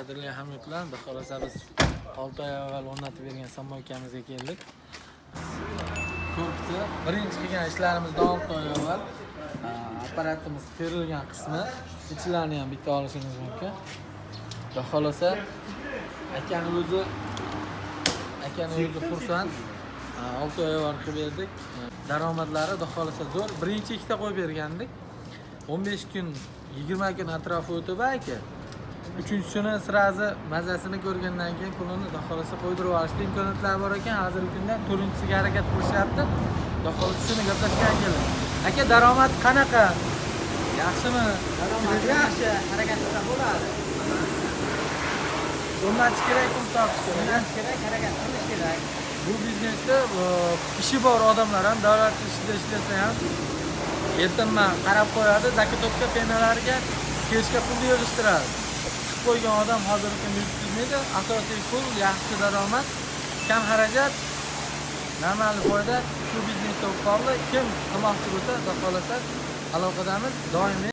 Qadrli hamyurtlar, xudo xohlasa biz 6 oy avval o'rnatib bergan самойка mizga keldik. Korpusi birinchi qilgan ishlarimizdan 6 oy avval apparatimiz terilgan qismi, ichilarini ham bitta olishingiz mumkin. Xudo xohlasa akani o'zi xursand. 6 oy avval qilib berdik. Daromadlari, xudo xohlasa, zo'r. Birinchi ikkita qo'yib bergandik. 15 kun, 20 kun atrofi o'tib, aka, uchinchisini сразу mazasini ko'rgandan keyin pulini, xudo xohlasa, qo'ydirib yuborishda imkoniyatlar bor ekan. Hozirgi kunda to'rtinchisiga harakat qilishyapti. Xudo xohlasa, shuni gaplashgan keldi. Aka, daromad qanaqa, yaxshimi? Daromad yaxshi, harakat qilsa bo'ladi. O'rnatish kerak, pul topish kerak. O'rnatish kerak, harakat qilish kerak. Bu biznesda ishi bor odamlar ham, davlat ishida ishlasa ham, ertaman qarab qo'yadi, закатовка, пена larga kechga pulni yig'ishtiradi. Chiqib qo'ygan odam hozirgi kunda yuz tuzmaydi. Asosiy pul, yaxshi daromad, kam xarajat, normal foyda shu biznesda bo'lib qoldi. Kim qilmoqchi bo'lsa, xudo xohlasa, aloqadamiz doimiy.